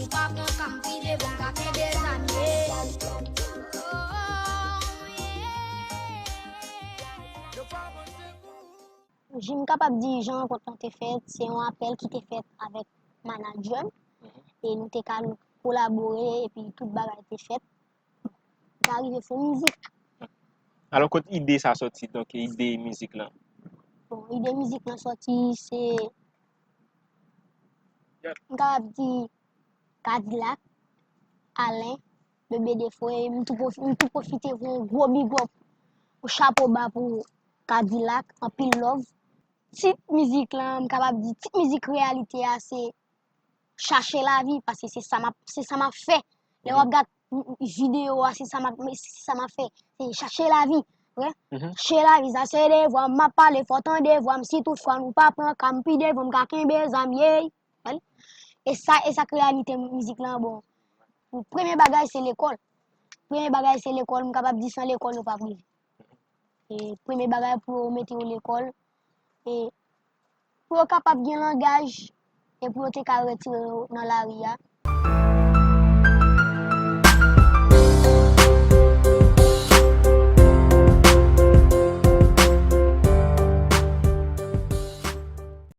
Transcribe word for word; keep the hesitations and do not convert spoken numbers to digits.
Ou pa pran ka m pi devan, m ka kenbe zam, yeah. Jim kapab di jan rankont lan te fèt, se yon apèl ki te fèt avèk manadjè m, e nou te ka kolabore, epi tout bagay te fèt. Te arive fè mizik. Alò, kot ide sa sòti, donk, ide mizik lan? Bon, ide mizik lan sòti, se, m kapab di, Kadilak, Alen, Bebe Defo, e m tou pwofi-, m tou pwofite pou yon gwo big up, yon chapo ba pou Kadilak, anpil love. Tit mizik lan, m kapab di, tit mizik reyalite a, se Chache Lavi, paske se sa m ap, se sa m ap fè. Lè w ap gad videyo a, se sa m ap, se sa m ap fè. Se chache lavi, wi. Chache lavi, sa se devwa m, m ap pale fò tande vwa m, si tout fwa nou pa pran ka m pi devan, m ka kenbe zam, yeah. E sa, e sa k reyalite mizik lan, bon. Premye bagay se lekòl. Premye bagay se lekòl, m kapab di san lekòl yo p ap rive. E premye bagay pou yo mete yo lekòl, e pou yo kapab gen langaj, e pou yo te ka retire yo nan lari a.